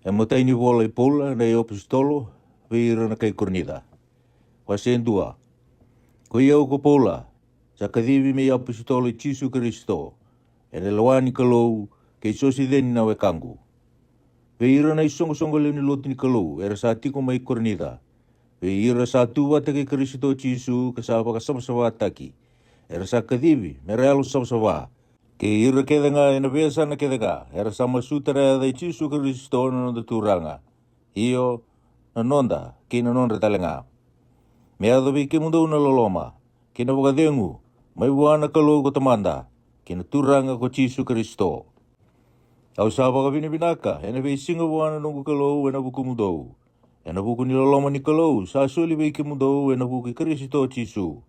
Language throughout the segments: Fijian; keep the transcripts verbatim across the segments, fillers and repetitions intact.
E matai ni vola i Paula na iapositolo vei ira na kai Korinica. Wase dua. Ko i au ko Paula, sa kacivi me iapositolo i Jisu Karisito, e na lewa ni Kalou, kei Sosiceni na wekaqu. Vei ira na isoqosoqo lewe ni lotu ni Kalou era sa tiko mai Korinica, vei ira sa tu vata kei Karisito Jisu ka sa vakasavasavataki, era sa kacivi me ra yalo savasava, kei ira kece ga e na veiyasana kece ga era sa masuta na yaca i Jisu Karisito na noda Turaga, io, na noda kei na nodra tale ga. Me yaco vei kemudou na loloma kei na vakacegu mai vua na Kalou ko Tamada kei na Turaga ko Jisu Karisito. Au sa vakavinavinaka e na veisiga vua na noqu Kalou e na vukumudou, e na vuku ni loloma ni Kalou sa soli vei kemudou e na vuku i Karisito Jisu,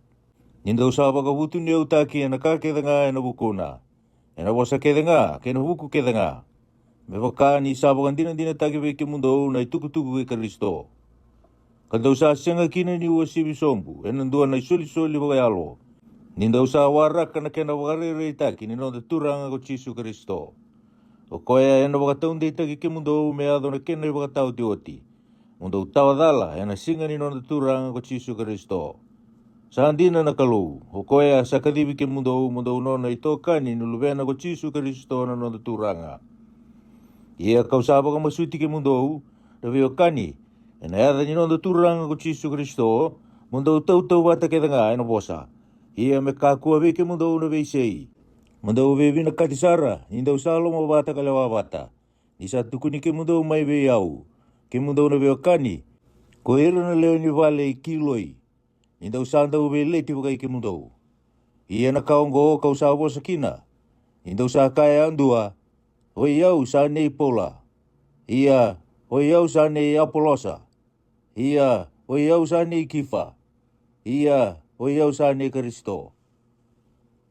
ni dou sa vakavutuniyautaki e na ka kece ga e na vukuna, e na vosa kece ga kei na vuku kece ga, me vaka ni sa vakadinadinataki vei kemudou na itukutuku kei Karisito. Ka dou sa sega kina ni uasivi sobu e na dua na isolisoli vakayalo, ni dou sa waraka na kena vakarairaitaki ni noda Turaga ko Jisu Karisito. O koya e na vakataudeitaki kemudou me yaco na kena ivakataotioti, mo dou tawa cala e na siga ni noda Turaga ko Jisu Karisito. Sa dina na Kalou, o koya sa kacivi kemudou mo dou nona itokani ni Luvena ko Jisu Karisito na noda Turaga. Ia ka'u sa vakamasuti kemudou, na veiwekani, e na yaca ni noda Turaga ko Jisu Karisito, mo dou tautauvata kece ga e na vosa. Ia me kakua vei kemudou na veisei, mo dou veivinakati sara ni dou sa lomavata ka lewa vata. Ni sa tukuni kemudou mai vei au, kemudou na veiwekani, ko ira na lewe ni vale i Kiloi, ni dou sa dau veileti vakai kemudou. Ia na ka oqo ka'u sa vosa kina, ni dou sa kaya yadua, oi au sa nei Paula, ia, oi au sa nei Apolosa, ia, oi au sa nei Kifa, ia, oi au sa nei Karisito.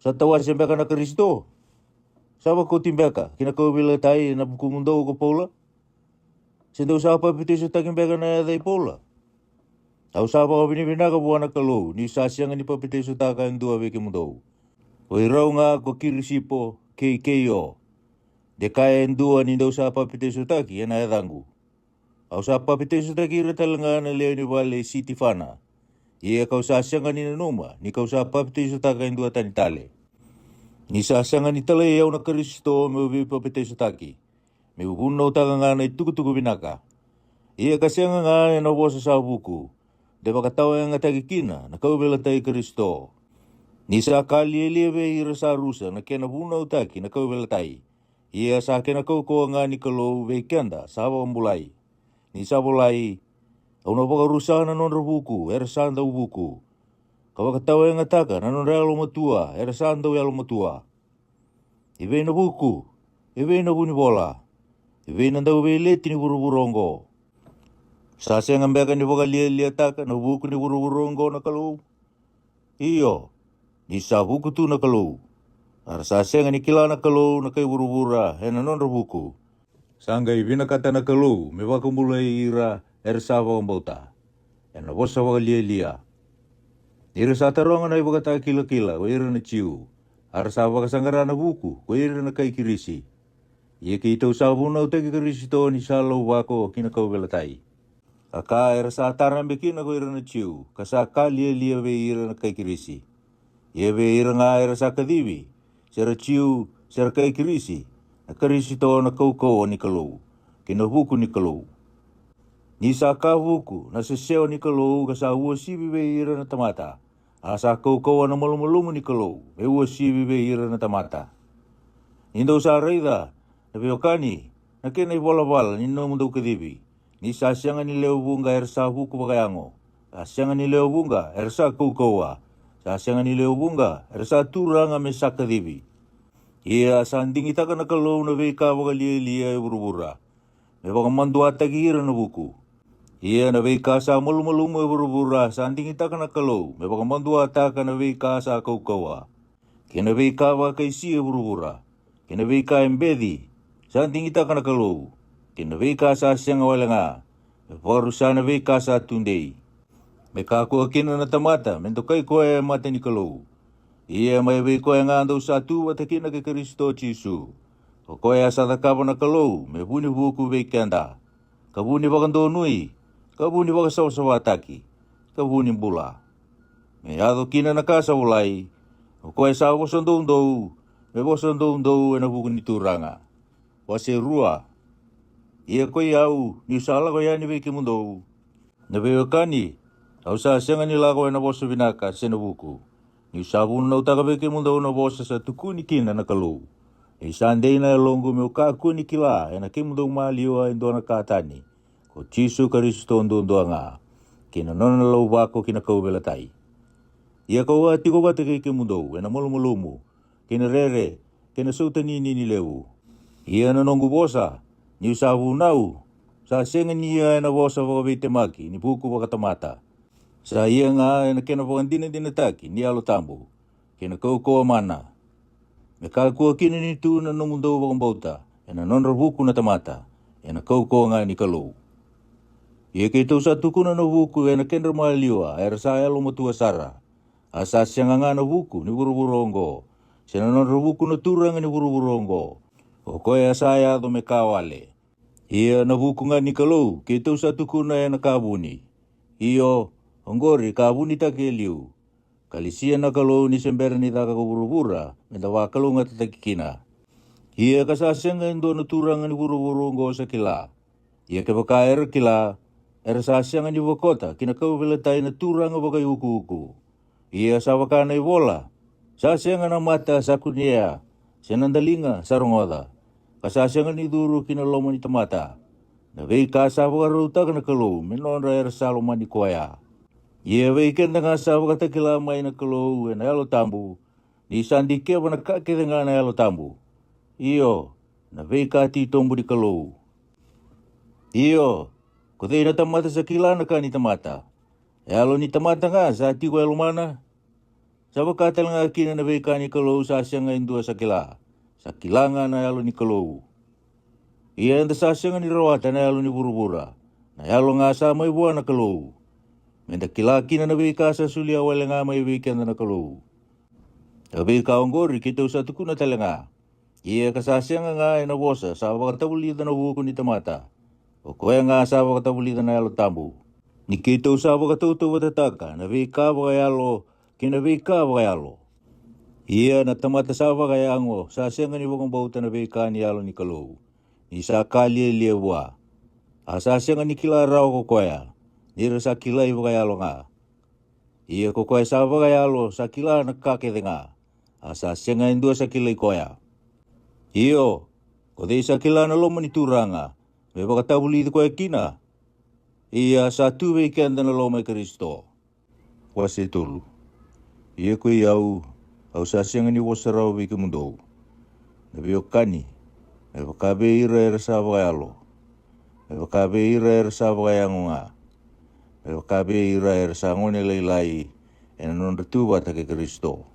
Sa tawase beka na Karisito? Sa vakoti beka ki na kauveilatai e na vukumudou ko Paula? Se dou sa papitaisotaki beka na yaca i Paula? Au sa vakavinavinaka vua na Kalou ni sa sega ni papitaisotaka e dua vei kemudou, o irau ga ko Kirisipo kei Keio, de kaya e dua ni dou sa papitaisotaki e na yacaqu. Au sa papitaisotaki ira tale ga na lewe ni vale i Sitifana. Ia ka'u sa sega ni nanuma ni ka'u sa papitaisotaka e dua tani tale. Ni sa sega ni talai au na Karisito me'u veipapitaisotaki, me'u vunautaka ga na itukutuku vinaka. Ia ka sega ga e na vosa sa vuku, de vakatawayagataki kina na kauveilatai i Karisito. Ni sa ka lialia vei ira sa rusa na kena vunautaki na kauveilatai. Ia sa kena kaukauwa ga ni Kalou vei keda sa vakabulai. Ni sa volai, au na vakarusa na nodra vuku era sa dau vuku, ka vakatawayagataka na nodra yalomatua era sa dau yalomatua. E vei na vuku? E vei na vunivola? E vei na dau veileti ni vuravura oqo? Sa sega beka ni vakalialiataka na vuku ni vuravura oqo na Kalou? Io, ni sa vuku tu na Kalou. A ra sa sega ni kila na Kalou na kai vuravura e na nodra vuku. Sa qai vinakata na Kalou me vakabulai ira era sa vakabauta e na vosa vakalialia. Ni ra sa taroga na ivakatakilakila o ira na Jiu, a ra sa vakasaqara na vuku ko ira na kai Kirisi. Ia keitou sa vunautaki Karisito ni sa lauvako ki na kauveilatai. A ka era sa tarabe kina ko ira na Jiu ka sa ka lialia vei ira na kai Kirisi. Ia vei ira ga era sa kacivi, se ra Jiu se ra kai Kirisi, na Karisito na kaukauwa ni Kalou kei na vuku ni Kalou. Ni sa ka vuku na sesewa ni Kalou ka sa uasivi vei ira na tamata, a sa kaukauwa na malumalumu ni Kalou me uasivi vei ira na tamata. Ni dou sa raica, na veiwekani, na kena ivalavala ni nomudou kacivi. Ni sa sega ni lewe vuqa era sa vuku vakayago, sa sega ni lewe vuqa era sa kaukauwa, sa sega ni lewe vuqa era sa turaga me sa kacivi. Ia sa digitaka na Kalou na veika vakalialia e vuravura me vakamaduataki ira na vuku. Ia na veika sa malumalumu e vuravura sa digitaka na Kalou me vakamaduataka na veika sa kaukauwa. Kei na veika vakaisi e vuravura, kei na veika e beci, sa digitaka na Kalou. Kei na veika sa sega wale ga, me vakarusa na veika sa tudei, me kakua kina na tamata me dokai koya e mata ni Kalou. Ia mai vei koya ga dou sa tu vata kina kei Karisito Jisu, o koya sa cakava na Kalou me vu ni vuku vei keda. ka vu ni vakadonui, ka vu ni vakasavasavataki, ka vu ni bula. Me yaco kina na ka sa volai: O koya sa vosa doudou, me vosa doudou e na vuku ni Turaga. Wase rua. Ia koi au, ni'u sa lako yani vei kemudou, na veiwekani, au sa sega ni lako e na vosa vinaka se na vuku, ni'u sa vunautaka vei kemudou na vosa sa tukuni kina na Kalou. Ni sa dei na yaloqu me'u kakua ni kila e na kemudou maliwa e dua na ka tani, ko Jisu Karisito duadua ga, kei na nona lauvako ki na kauveilatai. Ia ka'u a tiko vata kei kemudou e na malumalumu, kei na rere, kei na sautanini ni levu. Ia na noqu vosa, ni'u sa vunau, sa sega ni ia e na vosa vakaveitemaki ni vuku vakatamata. Sa ia ga e na kena vakadinadinataki ni Yalo Tabu, kei na kaukauwa mana, me kakua kina ni tu na nomudou vakabauta e na nodra vuku na tamata, e na kaukauwa ga ni Kalou. Ia keitou sa tukuna na vuku e na kedra maliwa era sa yalomatua sara, a sa sega ga na vuku ni vuravura oqo, se na nodra vuku na turaga ni vuravura oqo, o koya sa yaco me ka wale. Ia na vuku ga ni Kalou keitou sa tukuna e na ka vuni. Io, oqori ka vunitaki e liu, ka lesia na Kalou ni se bera ni caka ko vuravura me da vakalougatataki kina. Ia ka sa sega e dua na turaga ni vuravura oqo sa kila. Ia kevaka era kila, era sa sega ni vakota ki na kauveilatai na turaga vakaiukuuku. Ia sa vaka na ivola: Sa sega na mata sa kunea, se na daliga sa rogoca, ka sa sega ni curu ki na loma ni tamata, na veika sa vakarautaka na Kalou me nodra era sa lomani koya. Ia vei keda ga sa vakatakila mai na Kalou e na Yalo Tabu, ni sa dikeva na ka kece ga na Yalo Tabu, io, na veika titobu ni Kalou. Io, ko cei na tamata sa kila na ka ni tamata? Yalo ni tamata ga sa tiko e lomana. Sa vaka tale ga kina na veika ni Kalou sa sega e dua sa kila, sa kila ga na Yalo ni Kalou. Ia eda sa sega ni rawata na yalo ni vuravura, na Yalo ga sa mai vua na Kalou, me da kila kina na veika sa solia wale ga mai vei keda na Kalou. A veika oqori keitou sa tukuna tale ga. Ia ka sa sega ga e na vosa sa vakatavulica na vuku ni tamata, o koya ga sa vakatavulica na Yalo Tabu, ni keitou sa vakatautauvatataka na veika vakayalo kei na veika vakayalo. Ia na tamata sa vakayago sa sega ni vakabauta na veika ni Yalo ni Kalou, ni sa ka lialia vua, a sa sega ni kila rawa ko koya, ni ra sa kilai vakayalo ga. Ia ko koya sa vakayalo sa kila na ka kece ga, a sa sega e dua sa kilai koya. Io, ko cei sa kila na loma ni Turaga, me vakatavulici koya kina? Ia sa tu vei keda na loma i Karisito. Wase tolu. Ia koi au, au sa sega ni vosa rawa vei kemudou, na veiwekani, me vaka vei ira era sa vakayalo, me vaka vei ira era sa vakayago ga, me vaka vei ira era sa gone lailai e na nodra tu vata kei Karisito.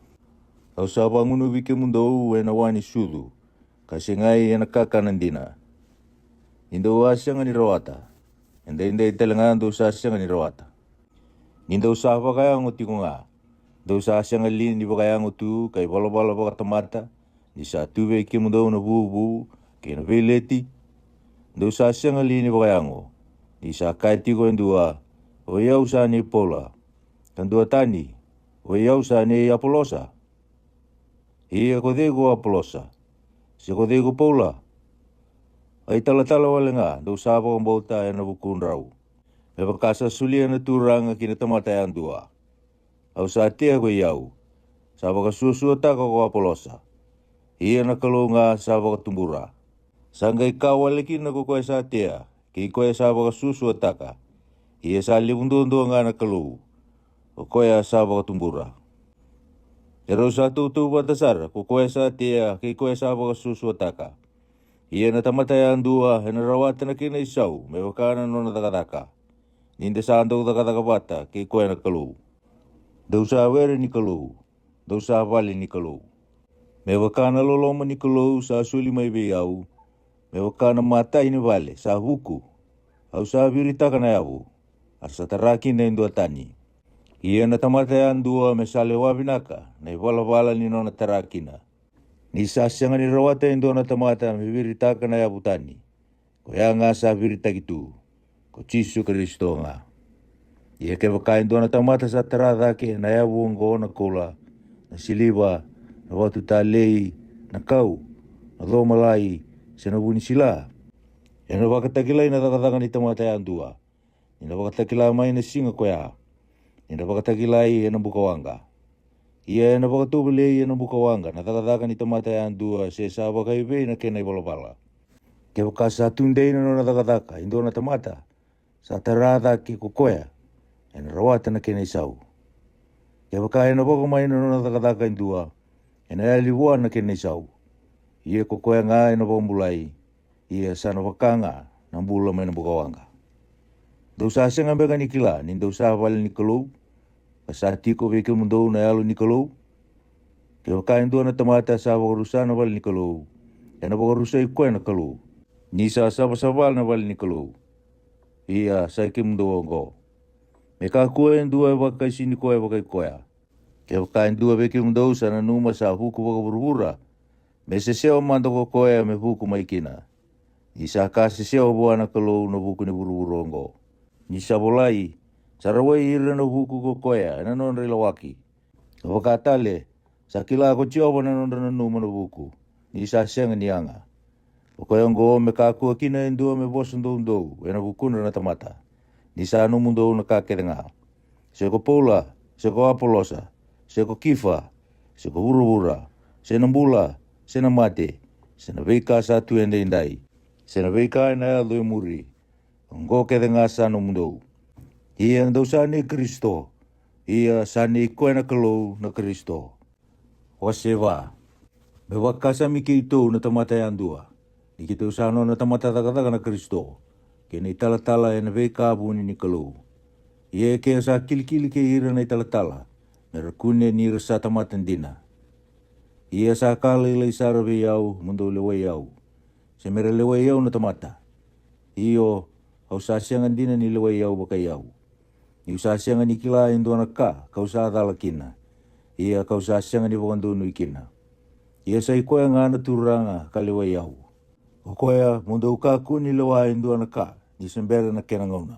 Au sa vagunuvi kemudou e na wa ni sucu, ka segai e na kakana dina. Ni dou a sega ni rawata, e daidai tale ga dou sa sega ni rawata. Ni dou sa vakayago tiko ga, dou sa sega li ni vakayago tu ka ivalavala vakatamata, ni sa tu vei kemudou na vuvu kei na veileti? Dou sa sega li ni vakayago, ni sa kaya tiko e dua, "Oi au sa nei Paula," ka dua tani, "Oi au sa nei Apolosa"? Ia ko cei ko Apolosa, se ko cei ko Paula? A italatala wale ga dou sa vakabauta e na vukudrau, me vaka sa solia na Turaga ki na tamata yadua. Au sa tea koi au, sa vakasuasuataka ko Apolosa, ia na Kalou ga sa vakatubura. Sa qai ka wale kina ko koya sa tea kei koya sa vakasuasuataka, ia sa levu duadua ga na Kalou, o koya sa vakatubura. Erau sa tautauvata sara ko koya sa tea kei koya sa vakasuasuataka. Ia na tamata yadua ena rawata na kena isau me vaka na nona cakacaka, ni da sa dau cakacaka vata kei koya na Kalou. Dou sa were ni Kalou, dou sa vale ni Kalou. Me vaka na loloma ni Kalou sa soli mai vei au, me vaka na matai ni vale sa vuku, au sa viritaka na yavu, a sa tara kina e dua tani. Ia na tamata yadua me sa lewa vinaka na ivalavala ni nona tara kina. Ni sa sega ni rawata e dua na tamata me viritaka na yavu tani, koya ga sa viritaki tu. ko Jisu Karisito ga. Ia kevaka e dua na tamata sa tara cake na yavu oqo na koula, na siliva, na vatu talei, na kau, na co malai, se na vu ni sila, ena vakatakilai na cakacaka ni tamata yadua, ni na vakatakila mai na siga koya, ni na vakatakilai ena bukawaqa. Ia ena vakatovolei ena bukawaqa na cakacaka ni tamata yadua, se sa vakaivei na kena ivalavala. Kevaka sa tu dei na nona cakacaka e dua na tamata, sa tara cake ko koya, ena rawata na kena isau. Kevaka ena vaka mai na nona cakacaka e dua, ena yali vua na kena isau. Ia ko koya ga ena vakabulai, ia sa na vaka ga na bula mai na bukawaqa. Dou sa sega beka ni kila ni dou sa vale ni Kalou, ka sa tiko vei kemudou na Yalo ni Kalou? Kevaka e dua na tamata sa vakarusa na vale ni Kalou, ena vakarusai koya na Kalou, ni sa savasava na vale ni Kalou, ia sa i kemudou oqo. Me kakua e dua e vakaisini koya vakai koya. Kevaka e dua vei kemudou sa nanuma sa vuku vakavuravura, me sesewa mada ko koya me vuku mai kina. Ni sa ka sesewa vua na Kalou na vuku ni vuravura oqo. Ni sa volai, sa rawai ira na vuku ko koya ena nodra ilawaki. Ka vaka tale, sa kila ko Jiova na nodra nanuma na vuku, ni sa sega ni yaga. O koya oqo me kakua kina e dua me vosa doudou ena vukudra na tamata, ni sa nomudou na ka kece ga. Se ko Paula, se ko Apolosa, se ko Kifa, se ko vuravura, se na bula, se na mate, se na veika sa tu edaidai, se na veika ena yaco e muri, oqo kece ga sa nomudou. Ia dou sa nei Karisito, ia sa nei koya na Kalou na Karisito. Wase va. Me vakasami keitou na tamata yadua, ni keitou sa nona tamata cakacaka na Karisito, kei na italatala ena veika vuni ni Kalou. Ia e kea sa kilikili kei ira na italatala, me ra kune ni ra sa tamata dina. Ia sa ka lailai sara vei au mo dou lewai au, se me ra lewai au na tamata. Io, au sa sega dina ni lewai au vakai au. Niu sa sega ni kila e dua na ka kau sa cala kina, ia kau sa sega ni vakadonui kina. Ia sa i koya ga na Turaga ka lewai au. O koya mo dou kakua ni lewa e dua na ka ni se bera na kena gauna.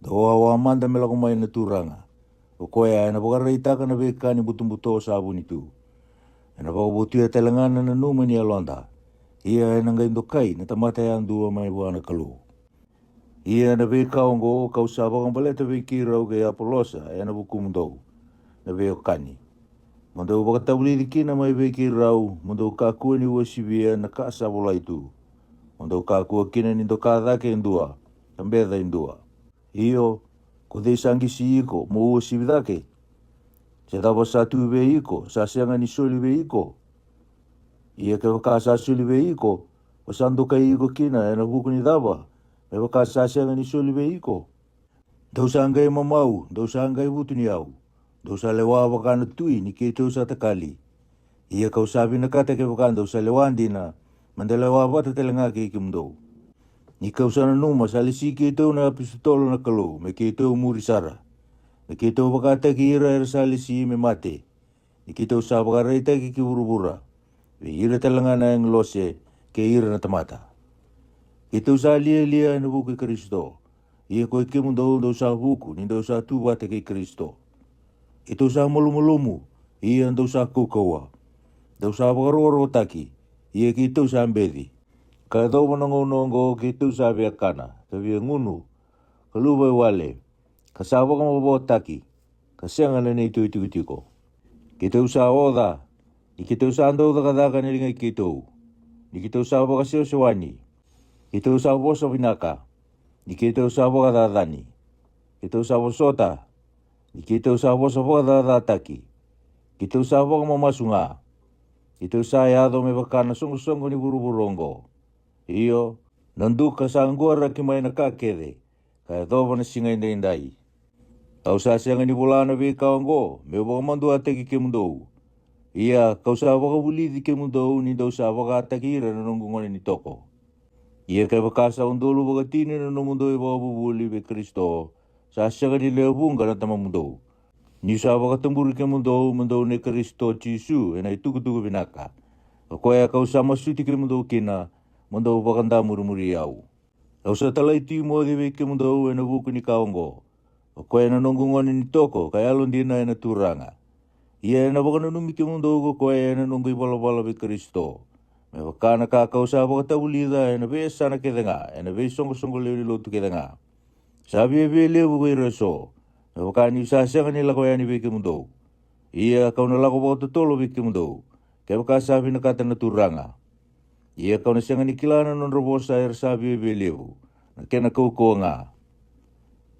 Dou wawa mada me lako mai na Turaga. O koya ena vakaraitaka na veika ni butobuto sa vuni tu. Ena vakavotuya tale ga na nanuma ni yaloda. Ia ena qai dokai na tamata yadua mai vua na Kalou. Ia na veika oqo kau sa vakabaleta vei keirau kei Apolosa ena vukumudou, na veiwekani, mo dou vakatavulici kina mai vei keirau, mo dou kakua ni uasivia na ka sa volai tu, mo dou kakua kina ni doka cake e dua, ka beca e dua. Io, ko cei sa qisi iko mo uasivi cake? Se cava sa tu vei iko sa sega ni soli vei iko? Ia kevaka sa soli vei iko, ko sa dokai iko kina ena vuku ni cava, me vaka sa sega ni soli vei iko? Dou sa qai mamau, dou sa qai vutuniyau, dou sa lewa vaka na tui ni keitou sa takali. Ia kau sa vinakata kevaka dou sa lewa dina, me da lewa vata tale ga kei kemudou. Ni kau sa nanuma sa lesi keitou na apositolo na Kalou me keitou muri sara, me keitou vakataki ira era sa lesi me mate, ni keitou sa vakaraitaki ki vuravura, vei ira tale ga na agilose kei ira na tamata. Keitou sa lialia ena vuku i Karisito, ia ko i kemudou dou sa vuku ni dou sa tu vata kei Karisito. Keitou sa malumalumu, ia dou sa kaukauwa. Dou sa vakarokorokotaki, ia keitou sa beci. Ka yacova na gauna oqo keitou sa via kana, ka via gunu, ka luvaiwale, ka sa vakamavoataki, ka sega na neitou itikotiko. Keitou sa oca, ni keitou sa dau cakacaka ena liga i keitou, ni keitou sa vakasewasewani, keitou sa vosa vinaka, ni keitou sa vakacacani, keitou sa vosota, ni keitou sa vosa vakacacataki, keitou sa vakamamasu ga, keitou sa yaco me vaka na soqosoqo ni vuravura oqo. Io, na duka sa quaraki mai na ka kece, ka yacova na siga edaidai. Au sa sega ni vola na veika oqo meu vakamaduataki kemudou. Ia kau sa vakavulici kemudou ni dou sa vakataki ira na noqu gone ni toko. Ia kevaka sa udolu vakatini na nomudou ivakavuvuli vei Karisito, sa sega ni lewe vuqa na tamamudou. Niu sa vakataburi kemudou mo dou nei Karisito Jisu ena itukutuku vinaka, o koya kau sa masuti kemudou kina, mo dou vakadamurimuri au. Au sa talai Timoci vei kemudou ena vuku ni ka oqo, o koya na noqu gone ni toko ka yalodina ena Turaga. Ia ena vakananumi kemudou ko koya ena noqu ivalavala vei Karisito, me vaka na ka kau sa vakatavulica ena veiyasana kece ga ena veisoqosoqo lewe ni lotu kece ga. Sa viavia levu ko ira eso, me vaka niu sa sega ni lako yani vei kemudou. Ia kau na lako vakatotolo vei kemudou, kevaka sa vinakata na Turaga. Ia kau na sega ni kila na nodra vosa era sa viavia levu, na kena kaukauwa ga.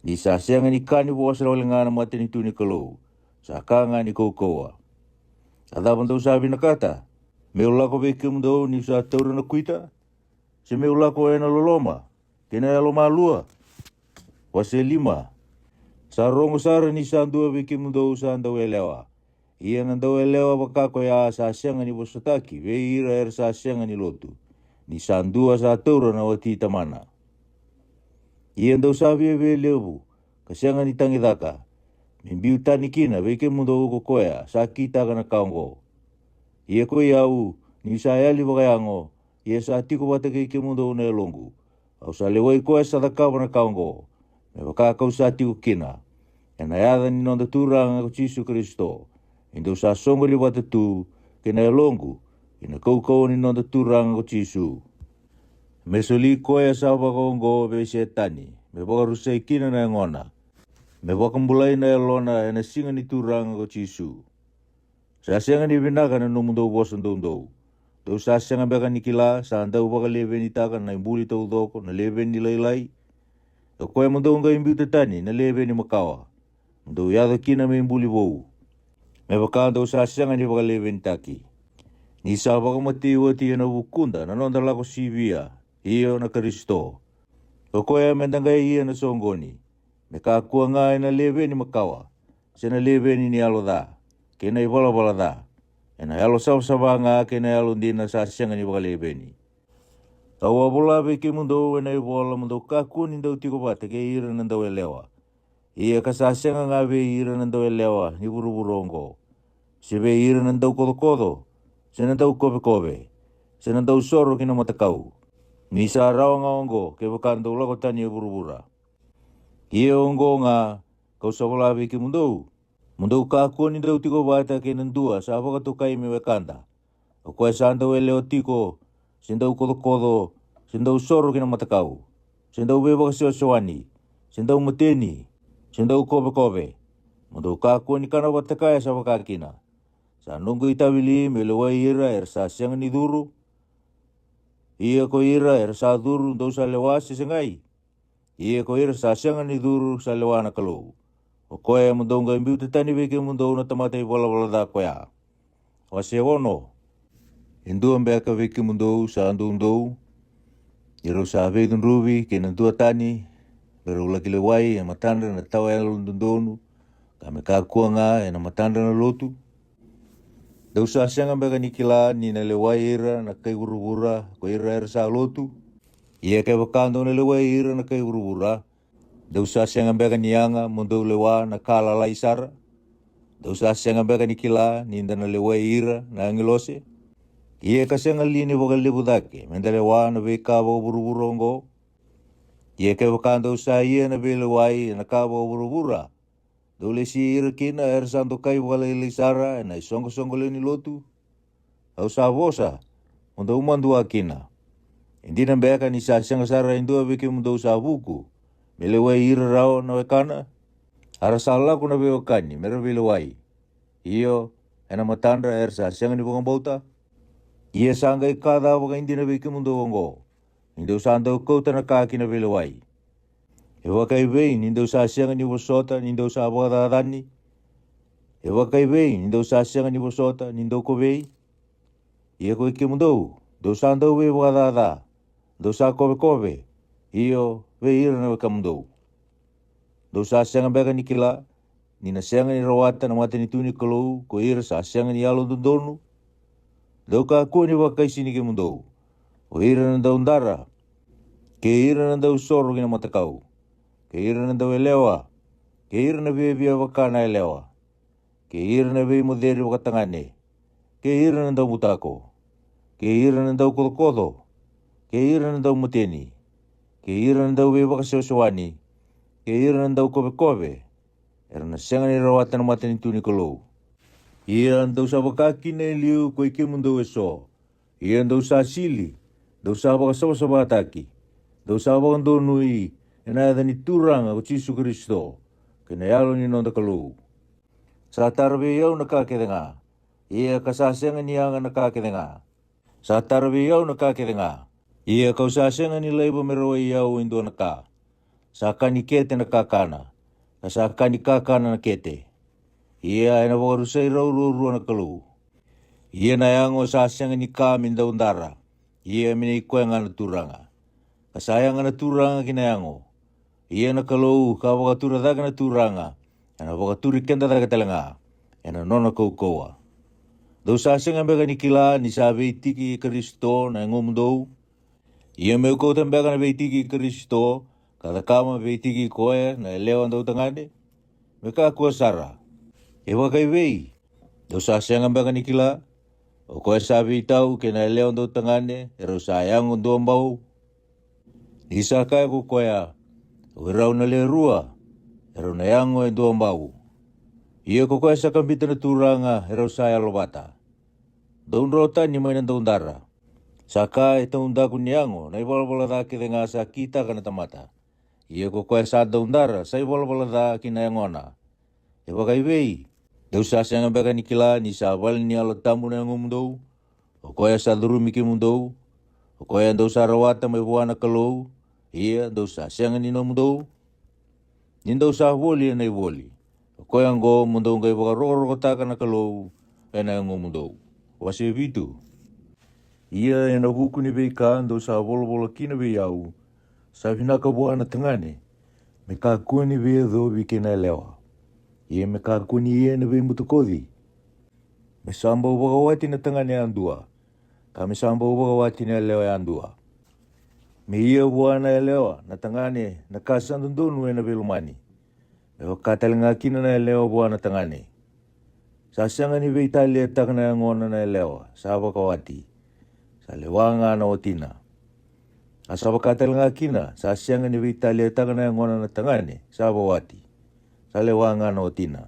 Ni sa sega ni ka ni vosa wale ga na matanitu ni Kalou, sa ka ga ni kaukauwa. A cava dou sa vinakata? Meu lako vei kemudou niu sa taura na kuita? Se meu lako ena loloma kei na yalomalua? Wase lima. Sa rogo sara ni sa dua vei kemudou sa dau yalewa. Ia na dau yalewa vaka koya sa sega ni vosataki vei ira era sa sega ni lotu, ni sa dua sa taura na wati tamana. Ia dou sa viavia levu ka sega ni tagicaka, me biu tani kina vei kemudou ko koya sa kitaka na ka oqo. Ia koi au, niu sa yali vakayago, ia sa tiko vata kei kemudou na yaloqu, au sa lewai koya sa cakava na ka oqo, me vaka kau sa tiko kina, ena yaca ni noda Turaga ko Jisu Karisito, ni dou sa soqoni vata tu kei na yaloqu ina kaukauwa ni noda Turaga ko Jisu. Me soli koya sa vakaoqo vei Setani, me vakarusai kina na yagona, me vakabulai na yalona ena siga ni Turaga ko Jisu. Sa sega ni vinaka na nomudou vosa doudou. Dou sa sega beka ni kila sa dau vakalevenitaka na ibuli taucoko na leveni lailai? O koya mo dou qai biuta tani na leveni makawa, mo dou yaco kina me ibuli vou, me vaka dou sa sega ni vakalevenitaki. Ni sa vakamatei oti ena vukuda na noda lako sivia, io na Karisito. O koya me da qai ia na soqoni, me kakua ga ena leveni makawa, se na leveni ni yalo ca, kei na ivalavala ca, ena yalo savasava ga kei na yalo dina sa sega ni vakaleveni. Au a vola vei kemudou ena ivola mo dou kakua ni dau tiko vata kei ira na dau yalewa. Ia ka sa sega ga vei ira na dau yalewa ni vuravura oqo, se vei ira na dau kocokoco, se na dau kovekove, se na dau soro ki na matakau, ni sa rawa ga oqo kevaka dou lako tani e vuravura. Ia oqo ga kau sa vola vei kemudou, mo dou kakua ni dau tiko vata kei na dua sa vakatokai me wekada. O koya sa dau yalewa tiko, se dau kocokoco, se dau soro ki na matakau, se dau veivakasewasewani, se dau mateni, se dau kovekove, mo dou kakua ni kana vata kaya sa vaka kina. Sa noqu itavi li meu lewai ira era sa sega ni curu? Ia ko ira era sa curu dou sa lewa se segai? Ia ko ira sa sega ni curu sa lewa na Kalou. O koya mo dou qai biuta tani vei kemudou na tamata ivalavala ca koya. Wase ono. E dua beka vei kemudou sa doudou, ni rau sa veicudruvi kei na dua tani, me rau laki lewai e matadra na tawa yalododonu, ka me kakua ga ena matadra na lotu? Dou sa sega beka ni kila ni na lewai ira na kai vuravura ko ira era sa lotu? Ia kevaka dou na lewai ira na kai vuravura, dou sa sega beka ni yaga mo dou lewa na ka lalai sara? Dou sa sega beka ni kila ni da na lewai ira na agilose? Ia ka sega li ni vakalevu cake me da lewa na veika vakavuravura oqo? Ia kevaka dou sa ia na veilewai ena ka vakavuravura, dou lesi ira kina era sa dokai vakalailai sara ena isoqosoqo lewe ni lotu. Au sa vosa, mo dou madua kina. E dina beka ni sa sega sara e dua vei kemudou sa vuku me lewai ira rawa na wekana? A ra sa lako na veiwekani me ra veilewai, io, ena matadra era sa sega ni vakabauta. Ia sa qai ka ca vakaidina vei kemudou oqo, ni dou sa dau kauta na ka ki na veilewai. E vakaevei ni dou sa sega ni vosota ni dou sa vakacacani? E vakaevei ni dou sa sega ni vosota ni dou kovei? Ia ko i kemudou, dou sa dau veivakacaca, dou sa kovekove, io, vei ira na wekamudou. Dou sa sega beka ni kila ni na sega ni rawata na matanitu ni Kalou ko ira sa sega ni yalododonu? Dou kakua ni vakaisini kemudou, o ira na daudara, kei ira na dausoro ki na matakau, kei ira na dauyalewa, kei ira na viavia vaka na yalewa, kei ira na veimoceri vakatagane, kei ira na daubutako, kei ira na daukocokoco, kei ira na daumateni, kei ira na dauveivakasewasewani, kei ira na daukovekove, era na sega ni rawata na matanitu ni Kalou. Ia dou sa vaka kina e liu ko i kemudou eso, ia dou sa sili, dou sa vakasavasavataki, dou sa vakadonui ena yaca ni Turaga ko Jisu Karisito, kei na Yalo ni noda Kalou. Sa tara vei au na ka kece ga, ia ka sa sega ni yaga na ka kece ga. Sa tara vei au na ka kece ga, ia kau sa sega ni laiva me rawai au e dua na ka. Sa ka ni kete na kakana, ka sa ka ni kakana na kete. Ia ena vakarusai rau ruarua na Kalou. Ia na yago sa sega ni ka me daudara, ia me nei koya ga na Turaga. Ka sa yaga na Turaga ki na yago. Ia na Kalou ka vakatura cake na Turaga, ena vakaturi keda cake tale ga ena nona kaukauwa. Dou sa sega beka ni kila ni sa veitiki Karisito na yagomudou? Ia meu kauta beka na veitiki Karisito, ka cakava me veitiki koya na yalewa dautagane? Me kakua sara. E vakaivei? Dou sa sega beka ni kila? O koya sa veitau kei na yalewa dautagane, erau sa yago duabau. Ni sa kaya ko koya, o irau na lewe rua, erau na yago e duabau. Ia ko koya sa kabita na Turaga, erau sa yalovata. Dou dro tani mai na daudara. Sa ka e taudaku ni yago na ivalavala ca kece ga sa kitaka na tamata. Ia ko koya sa daudara sa ivalavala ca ki na yagona. E vakaivei? Dou sa sega beka ni kila ni sa vale ni Yalo Tabu na yagomudou? O koya sa curumi kemudou, o koya dou sa rawata mai vua na Kalou, ia dou sa sega ni nomudou? Ni dou sa voli ena ivoli, o koya oqo mo dou qai vakarokorokotaka na Kalou ena yagomudou. Wase vitu. Ia ena vuku ni veika dou sa volavola kina vei au, sa vinaka vua na tagane me kakua ni veiyacovi kei na yalewa. Ia me kakua ni ia na veibutakoci. Me sa bau vakawati na tagane yadua, ka me sa bau vakawati na yalewa yadua. Me ia vua na yalewa na tagane na ka sa dodonu ena veilomani, me vaka tale ga kina na yalewa vua na tagane. Sa sega ni veitaliataka na yagona na yalewa sa vakawati, sa lewa ga na watina. A sa vaka tale ga kina sa sega ni veitaliataka na yagona na tagane sa vakawati, sa lewa ga na watina.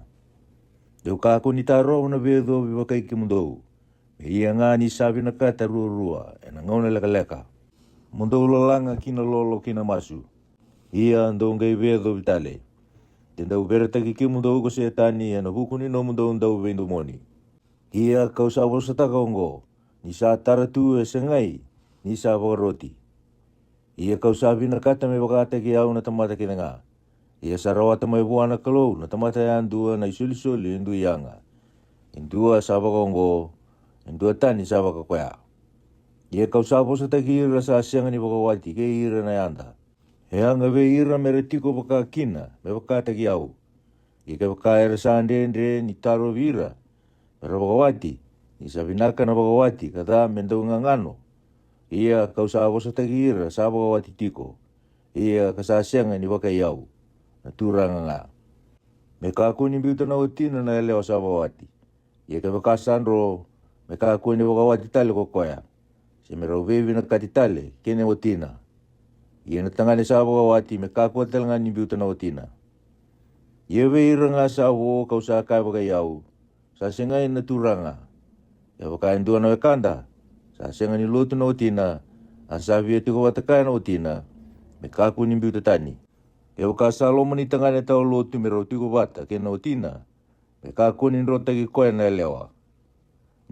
Dou kakua ni tarova na veiyacovi vakai kemudou, me ia ga ni sa vinakata ruarua ena gauna lekaleka. Mo dou lalaga ki na lolo kei na masu, ia dou qai veiyacovi tale. De dau veretaki kemudou ko Setani ena vuku ni nomudou dau veidomoni. Ia kau sa vosataka oqo, ni sa tara tu e segai ni sa vakaroti. Ia kau sa vinakata me vakataki au na tamata kece ga. Ia sa rawata mai vua na Kalou na tamata yadua na isolisoli e dui yaga, e dua sa vakaoqo, e dua tani sa vakakoya. Ia kau sa vosataki ira sa sega ni vakawati kei ira na yada. E yaga vei ira me ra tiko vaka kina me vakataki au. Ia kevaka era sa dredre ni tarovi ira me ra vakawati, ni sa vinaka na vakawati ka ca me dau gagano. Ia kau sa vosataki ira sa vakawati tiko, ia ka sa sega ni vakai au, na Turaga ga. Me kakua ni biuta na watina na yalewa sa vakawati. Ia kevaka sa dro, me kakua ni vakawati tale ko koya, se me rau veivinakati tale kei na watina. Ia na tagane sa vakawati me kakua tale ga ni biuta na watina. Ia vei ira ga sa vo kau sa kaya vakai au, sa segai na Turaga. Kevaka e dua na wekada sa sega ni lotu na watina, a sa via tiko vata kaya na watina, me kakua ni biuta tani. Kevaka sa loma ni tagane tawa lotu me rau tiko vata kei na watina, me kakua ni drotaki koya na yalewa.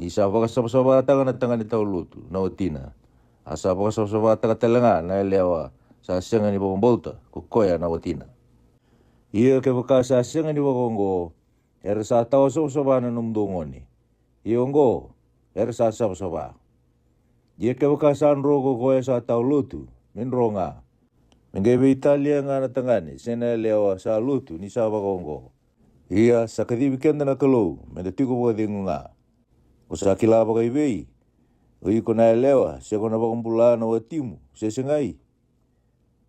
Ni sa vakasavasavataka na tagane tawa lotu na watina, a sa vakasavasavataka tale ga na yalewa sa sega ni vakabauta ko koya na watina. Ia kevaka sa sega ni vakaoqo, era sa tawa savasava na nomudou gone. Ia oqo, era sa savasava. Ia kevaka sa dro ko koya sa tawa lotu, me dro ga. Me qai veitalia ga na tagane se na yalewa sa lotu ni sa vakaoqo. Ia sa kacivi keda na Kalou me da tiko vakacegu ga. Ko sa kila vakaivei, o iko na yalewa, se ko na vakabula na watimu se segai?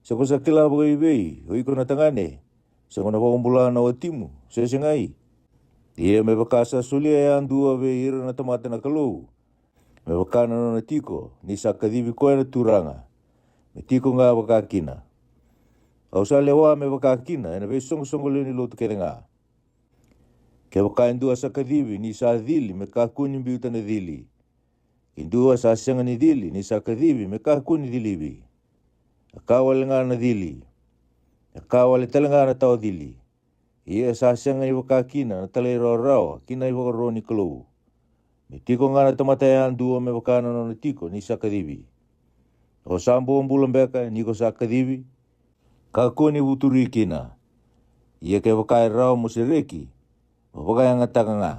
Se ko sa kila vakaivei, o iko na tagane, se ko na vakabula na watimu se segai? Ia me vaka sa solia yadua vei ira na tamata na Kalou, me vaka na nona tiko ni sa kacivi koya na Turaga, me tiko ga vaka kina. Ka'u sa lewa me vaka kina e na veisoqosoqo lewe ni lotu kece ga. Kevaka e dua sa kacivi ni sa cili, me kakua ni biuta na cili. Ke dua sa sega ni cili ni sa kacivi, me kakua ni cilivi. E ka wale ga na cili, e ka wale tale ga na tawa cili. Ia sa sega ni vaka kina na talairawarawa ki na ivakaro ni Kalou. Me tiko ga na tamata yadua me vaka na nona tiko ni sa kacivi. O sa bobula beka ni ko sa kacivi? Kakua ni vuturi kina. Ia kevaka e rawa mo sereki, mo vakayagataka ga.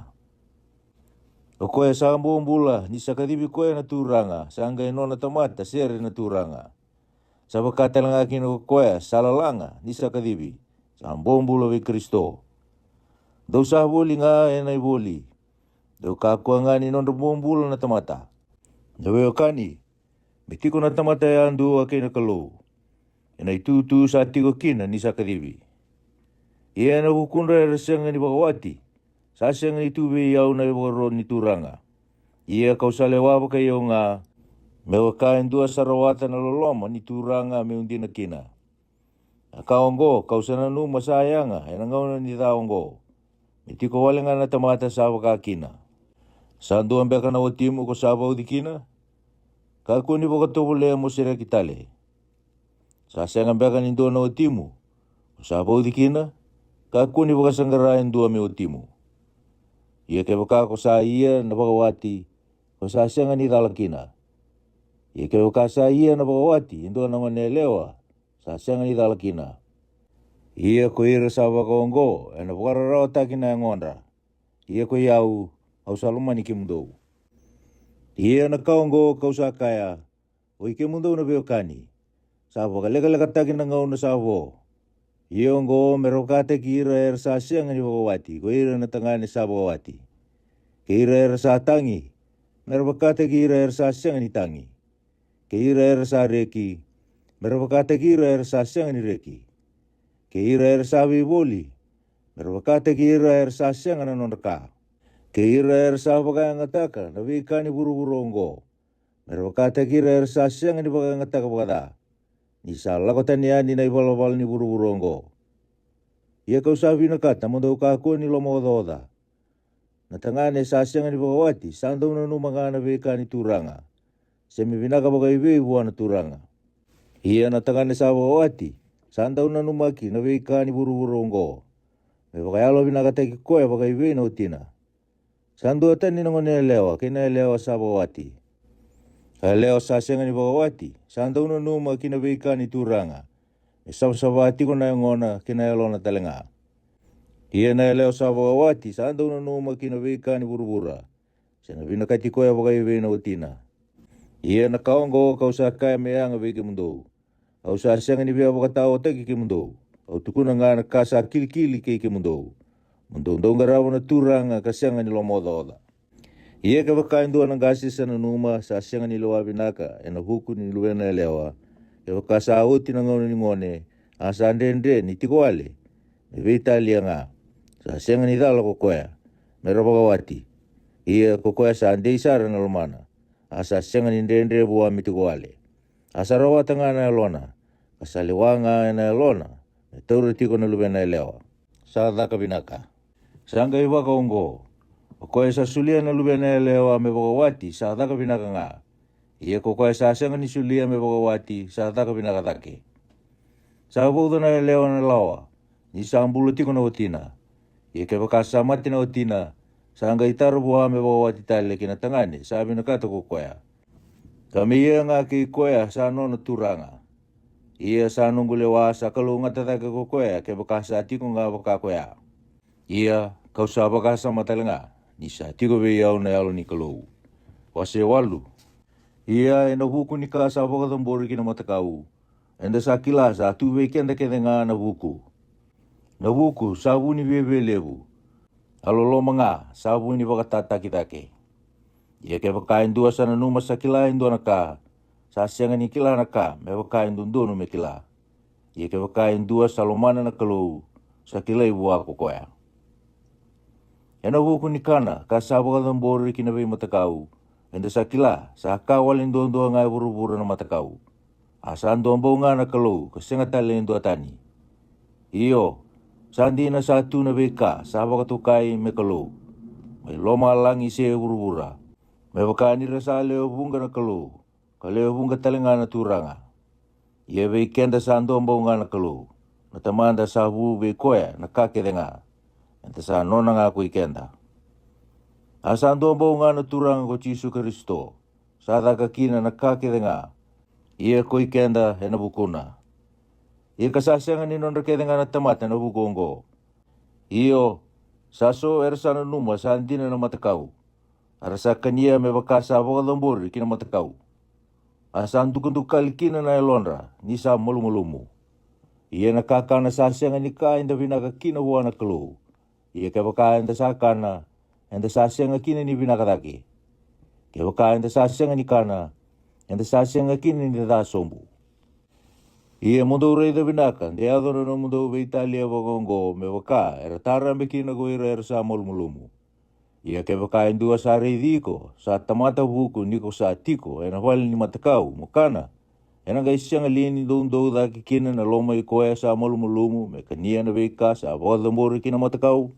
O koya sa bobula ni sa kacivi koya na Turaga, sa qai nona tamata sere na Turaga. Sa vaka tale ga kina ko koya sa lalaga ni sa kacivi, sa bobula vei Karisito. Dou sa voli ga e na ivoli. Dou kakua ga ni nodra bobula na tamata. Na veiwekani, me tiko na tamata yadua kei na Kalou e na itutu sa tiko kina ni sa kacivi. Ia e na vukudra era sega ni vakawati, sa sega ni tu vei au na ivakaro ni Turaga. Ia ka'u sa lewa vakai au ga, me vaka e dua sa rawata na loloma ni Turaga me'u dina kina. A ka oqo ka'u sa nanuma sa yaga e na gauna ni ca oqo, me tiko wale ga na tamata sa vaka kina. Sa dua beka na watimu ko sa vauci kina? Kakua ni vakatovolea mo sereki tale. Sa sega beka ni dua na watimu ko sa vauci kina? Kakua ni vakasaqara e dua me watimu. Ia kevaka ko sa ia na vakawati, ko sa sega ni cala kina. Ia kevaka sa ia na vakawati e dua na gone yalewa, sa sega ni cala kina. Ia ko ira sa vakaoqo e na vakararawataki na yagodra. Ia ko i au, au sa lomani kemudou. Ia na ka oqo ka'u sa kaya, oi kemudou na veiwekani, sa vakalekalekataki na gauna sa vo. Ia oqo me ra vakataki ira era sa sega ni vakawati ko ira na tagane sa vakawati. Kei ira era sa tagi, me ra vakataki ira era sa sega ni tagi. Kei ira era sa reki, me ra vakataki ira era sa sega ni reki. Kei ira era sa veivoli, me ra vakataki ira era sa sega na nodra ka. Kei ira era sa vakayagataka na veika ni vuravura oqo, me ra vakataki ira era sa sega ni vakayagataka vakaca, ni sa lako tani yani na ivalavala ni vuravura oqo. Ia ka'u sa vinakata mo dou kakua ni lomaocaoca. Na tagane sa sega ni vakawati sa dau nanuma ga na veika ni Turaga, se me vinaka vakaivei vua na Turaga. Ia na tagane sa vakawati sa dau nanumaki na veika ni vuravura oqo, me vakayalovinakataki koya vakaivei na watina. Sa dua tani na gone yalewa kei na yalewa sa vakawati. A yalewa sa sega ni vakawati sa dau nanuma ki na veika ni Turaga, me savasava tiko na yagona kei na yalona tale ga. Ia na yalewa sa vakawati sa dau nanuma ki na veika ni vuravura, se na vinakati koya vakaivei na watina. Ia na ka oqo ka'u sa kaya me yaga vei kemudou, au sa sega ni via vakataotaki kemudou. Au tukuna ga na ka sa kilikili kei kemudou, mo dou dau qarava na Turaga ka sega ni lomaocaoca. Ia kevaka e dua na qase sa nanuma sa sega ni lewa vinaka e na vuku ni luvena yalewa, kevaka sa oti na gauna ni gone, a sa dredre ni tiko wale, me veitalia ga. Sa sega ni cala ko koya, me ra vakawati. Ia ko koya sa dei sara na lomana, a sa sega ni dredre vua me tiko wale. A sa rawata ga na yalona, ka sa lewa ga e na yalona, me taura tiko na luvena yalewa. Sa caka vinaka. Sa qai vakaoqo, o koya sa solia na luvena yalewa me vakawati sa caka vinaka ga. Ia ko koya sa sega ni solia me vakawati sa caka vinaka cake. Sa vauca na yalewa na lawa, ni sa bula tiko na watina. Ia kevaka sa mate na watina, sa qai tara vua me vakawati tale ki na tagane sa vinakata ko koya, ka me ia ga kei koya sa nona turaga. Ia sa noqu lewa sa kalougata cake ko koya kevaka sa tiko ga vaka koya. Ia ka'u sa vakasama tale ga ni sa tiko vei au na Yalo ni Kalou. Wase walu. Ia e na vuku ni ka sa vakacabori ki na matakau, eda sa kila sa tu vei keda kece ga na vuku. Na vuku sa vu ni viavialevu, a loloma ga sa vu ni vakatataki cake. Ia kevaka e dua sa nanuma sa kila e dua na ka, sa sega ni kila na ka me vaka e dodonu me kila. Ia kevaka e dua sa lomana na Kalou, sa kilai vua ko koya. E na vuku ni kana ka sa vakacabori ki na veimatakau, eda sa kila sa ka wale duadua ga e vuravura na matakau. A sa dua bau ga na Kalou ka sega tale e dua tani. Io, sa dina sa tu na veika sa vakatokai me Kalou, mai lomalagi se vuravura, me vaka ni ra sa lewe vuqa na Kalou, ka lewe vuqa tale ga na turaga. Ia vei keda sa dua bau ga na Kalou, na Tamada sa vu vei koya na ka kece ga, eda sa nona ga ko i keda. A sa dua bau ga na Turaga ko Jisu Karisito, sa caka kina na ka kece ga, ia ko i keda ena vukuna. Ia ka sa sega ni nodra kece ga na tamata na vuku oqo. Io, sa so era sa nanuma sa dina na matakau, a ra sa kania me vaka sa vakacabori ki na matakau. A sa dukadukali kina na yalodra ni sa malumalumu. Ia na kakana sa sega ni ka eda vinaka kina vua na Kalou. Ia kevaka eda sa kana, eda sa sega kina ni vinaka cake. Kevaka eda sa sega ni kana, eda sa sega kina ni ca sobu. Ia mo dou raica vinaka de yaco na nomudou veitalia vakaoqo me vaka era tarabe kina ko ira era sa malumalumu. Ia kevaka e dua sa raici iko sa tamata vuku ni ko sa tiko ena vale ni matakau mo kana, ena qai sega li ni doudou cake kina na loma i koya sa malumalumu me kania na veika sa vakacabori ki na matakau?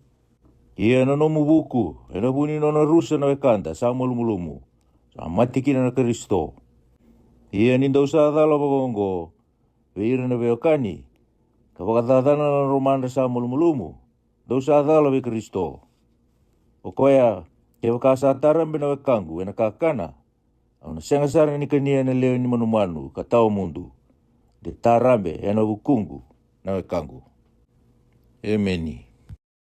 Ia na nomu vuku ena vu ni nona rusa na wekada sa malumalumu, sa mate kina na Karisito. Ia ni dou sa cala vakaoqo vei ira na veiwekani, ka vakacacana na lomadra sa malumalumu, dou sa cala vei Karisito. O koya, kevaka sa tarabe na wekaqu ena kakana, au na sega sara ni kania na lewe ni manumanu ka tawa mudu, de tarabe ena vukuqu na wekaqu. Emeni.